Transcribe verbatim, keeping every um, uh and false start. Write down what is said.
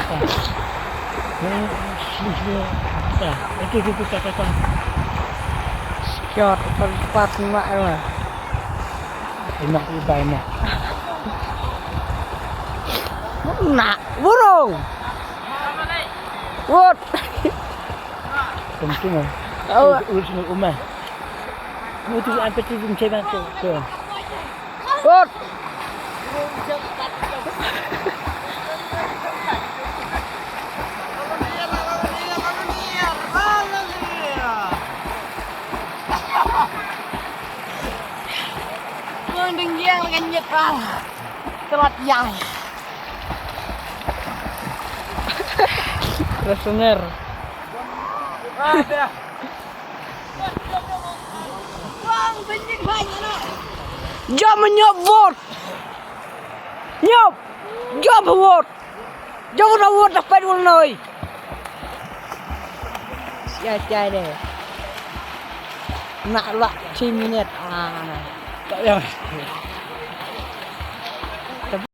Ito, ito, ito, ito, ito. Siot, ito, pat, mak, mak. Ina, iba, ina. Nak, burung. What? Penting, eh. Oh. Urus, urus, umah. Mutu, ampe tu, mencai bang tu, tu. Kot. Kong ding yang ngan nyet pal. Telat yang. Resener. Jom nyop vote. Nyop. Jom vote. Jom na vote da pet wal noi. Sia chai de. Nak lak chi minit. Ah. Tak ya.